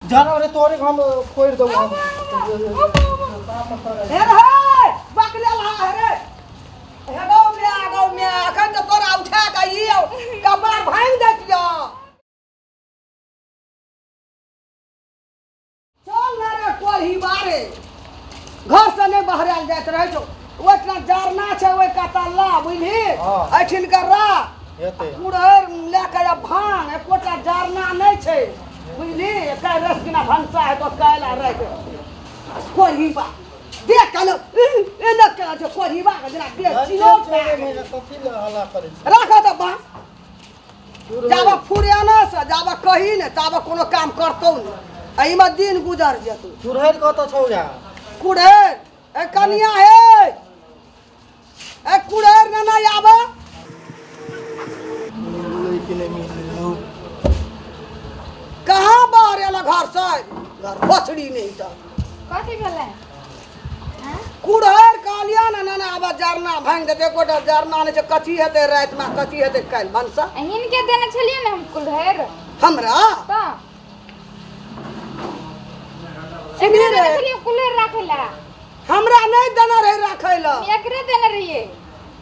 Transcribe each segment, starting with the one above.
जरा रे तोरे के हम फोड़ि देबो हम। हे रे बकले ला हे रे, हे गौ म्या, गौ म्या, अखन तऽ तोरा उठा कऽ ई कपार भाङि दैतियौ। चल ना रे कोढ़ी बारे, घर से नहीं बहरायल जाइत रहै छौ। ओहिठिना जरना छै, ओहि कता ला, बुझली? हाँ। एहिठिन के रा हेतै। कुड़हरि लए कऽ आ भांग, एकोटा जरना नहि छै, बुझली? काल्हि रस दिना भनसा हेतौ काल्हि आ राति। कोढ़ी बा देख केना एना केना छै कोढ़ी बा के, जेना देह चिनौत भए गेलै। कथी लए हल्ला करै छै? राखऽ तऽ बा जाबऽ फुरेना से जाबऽ कही ने ताबऽ कोनो काम करतौ ने, एहिमे दिन गुजर जेतौ। कुड़हरि कतऽ छौ या? कुड़हरि ए कनिया हे, ए कुड़हरि ने नहि आबऽ। मिललै कि नहि मिललै हौ? कहाँ बाहर एल घर से? घर भोसड़ी नहीं तऽ। कथी भेलै? कुड़हरि कहलियै ने, नाना आब जरना भाङि देतै, एकोटा जरना नहि छै। कथी हेतै रातिमे, कथी हेतै काल्हि भनसा? हिनके देने छलियै ने हम कुल्हरि। हमरा तऽ एकरे देने छलियै कुल्हरि राखै लए। हमरा नहि देने रहै राखै लए। एकरे देने रहियै।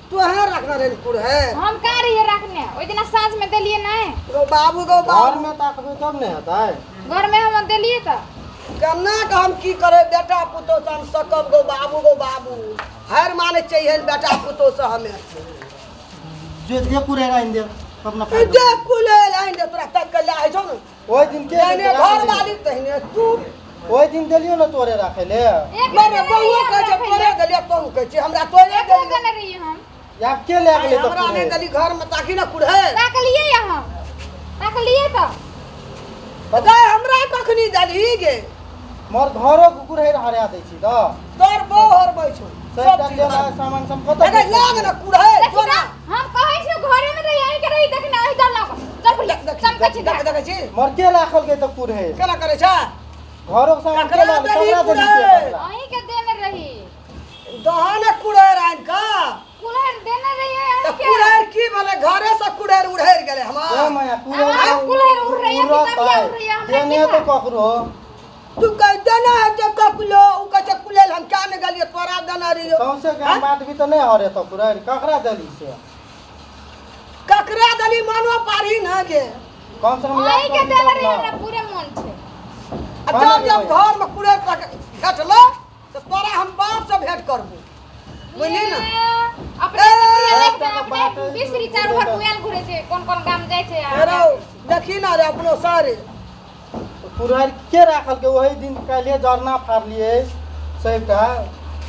तू अहाँ रखने रहे कुड़हरि? हम कहाँ रहियै रखने, ओहि दिना साँझ में देलियै नहि। गौ बाबू, गौ बाबू। घरमे ताकबै तब ने हेतै। घरमे हम देलियै तऽ केना के हम की करे बेटा पुतोह से हम सकब? गौ बाबू, गौ बाबू, हारि माने चाहिए बेटा पुतोह से हमें। जे जे कुड़हरि आनि दे तब ने। जे कुड़हरि आनि दे, तोरा तक के लए छौ ने। ओहि दिन के तहने घर वाली तहने तू। ओहि दिन देलियौ ने तोरे राखै ले। मरे बउओ कहै छै तोरे देलियै, तों कहै छै हमरा तोरे एकरे देलियै। देने रहियै हम। आब के लए गेलै तऽ? हमरा नहि देली घर में ताकि ने कुड़हरि। ताकलियै हम, ताकलियै तऽ। गै, हमरा कखनी देलही गे? मोर घरो के कुड़हरि हरा दै छी तऽ। तोर बहू हरबै छौ सब सबटा चीज। लेला सामान सब कतऽ? अरे लाग ने कुड़हरि। देखी तोरा तऽ, हम कहै छियौ घरे में रही, अहीं के रही देखने, अहीं दल लग चल बुढ़िया, देख चमकै छी। देख, देखै छी। मोर के राखल गई तऽ कुड़हरि? केना करै छै? घरो के सामान के ककरा लए गेलै? देलही ककरा देली से? कुड़हरि? ककरा? अहीं के देने रही। दहन कुड़हरि आनि कऽ कुल्हड़ देने रहियै तऽ अहीं के। कुड़हरि की भेलै? घरे से कुड़हरि उड़हरि गेलै ए हमर। माया कुड़हरि। आब कुल्हड़ उड़ रही है कि उड़तै। कबिया उड़ रही है, हमरा देने की तो पता? ककरो तू कह देना है जे ककलो, उ कहै छै कुलेल हम क्या ने गेलियै, तोरा देने रहियो। सौंसे गाम बात भी तऽ नहि हरे तऽ कुड़हरि ककरा देली से? ककरा देली मानो पारी न गे। कम से कम याद अहीं के करबी देने तब रहियै, ने। हमरा पूरे मन छै। आ जब जब घर में कुड़हरि तक भेटलो तऽ तोरा हम बाप से भेंट करबो, बुझली ने? ए, अपने से पूरा ए, देखते बात अपने है, बिसरी चारू भर बुआल घुरे छै, कोन कोन गाम जाइ छै आ रौ देखी ना रे अपनो सारे। कुड़हरि के राखल के? ओहि दिन काल्हिए जरना फाड़लियै सबटा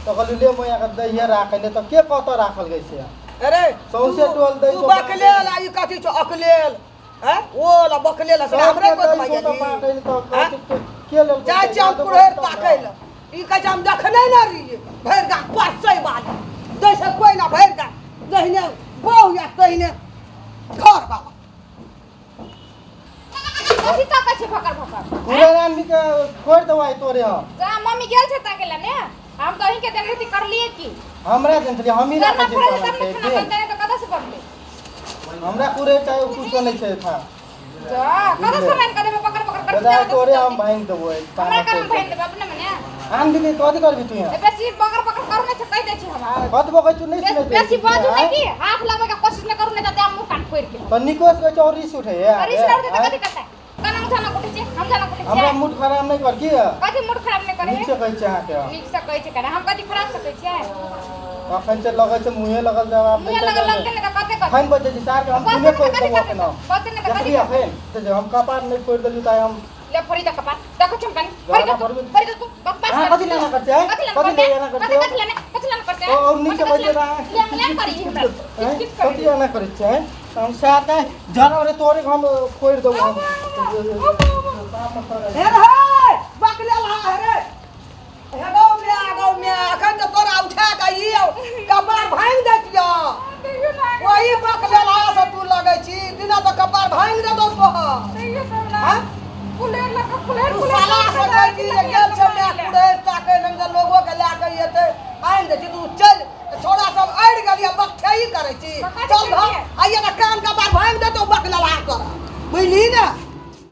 तऽ कहलियै ले मैया के दैहे राखै ले, तऽ के कतऽ राखल गई से? अरे सौंसे तू- टोल दै तू छौ। बकलेल आ ई कथी छौ अकलेल? हैं ओ ला बकलेल से हमरे सबके को दै छौ तऽ बाँटै ले तऽ हैं? कहै छै के लेल? जाइ छी हम कुड़हरि ताकै लए। ई कहै छै हम देखने ने रहियै, भरि गाम पसै बाली दै छै कोइ ना, भरि गाम जहिने बहु या तहिने घर बाबा। कथी ताकै छै भकर भकर? कुड़हरि आनि के फोड़ि देबै आइ तोरे हम। जा, मम्मी गेल छै ताकै लए ने, हम तऽ अहीं के देने रही, करलियै की? हमरा देने छलियै, हमही करना राखै पड़ै छियै छै तब सामान ने से खाना दिन। बनतै, नहि तऽ कतऽ से बनतै? हमरा कुड़हरि चाही, कुछो नहि छै था। जा, कतऽ से आनि कऽ देबै? पकड़ पकड़ कर। दादा तोरे हम भाङि देबो आइ। हमरा केना भाङि देबै अपने मने? आन दिनै कथी करबी तू यहाँ? ए, बेसी बगर बगर करू नहि छै, कहि दै छी हम। कथी बकै तू? नहि सुनै? बेसी बाजू नहि की हाथ लगबै के कोशिश नहि करू, नहि तऽ देब मुँह कान फोड़ि के। तऽ निकोस कहै छै और रिस उठै है। रिस नहि उठै तऽ कथी करतै? केना उठाना कुटै छै, हम जाना कुटै हमरा छियै? मूड खराब नहि कर की। कथी मूड खराब नहि करे? नीक से कहै छै अहाँके हम। नीक से कहै छै केना? हम कथी खराब से कहै छियै? अखन से लगै छै मुँहे लगल जवाब मुँहे लगल लगतै ने तऽ कते कथी? अखन बजै छै सार के हम बजतै मुँहे ने तऽ फोड़ि कथी देबो करतै? अखन हम। बजतै ने तऽ कथी देखबी अखन तऽ जे हम कपार नहि फोड़ि देलियौ तऽ आइ हम ले फोड़ी दे कपार, देखो छम कनी फोड़ी दे तू, फोड़ी दे तू बकवास अहाँ कर। कथी लेना करतै? कथी लेना कथी करतै? लेना करतै? कथी कथी लेना, कथी लेना करतै? और नीक से कथी बजै लेना? रहा। लेम लेम करी हमरा हैं? किच किच करी। कथी एना करै छै? हम सार के जरा रे तोरे के हम फोड़ि देबो हम। हे रे बकलेल हा, हे रे, हे गौ म्या, गौ म्या, अखन तऽ तोरा उठा कऽ ई कपार भाङि दैतियौ। ओही बकलेल हा से तू लगै छी दिना तऽ कपार भाङि देतौ तोहर। हैं? तू साला से कहै छी जे गेल छै माय कुड़हरि ताकै लग जे लोगो के लए कऽ एतै आनि दै छी। तू चल, छोड़ा सब अड़ि गेलियै, बकठेही करै छी। चल घर आइए ने, कान कपार भाङि देतौ बकलेल हा तोरा, बुझली ने?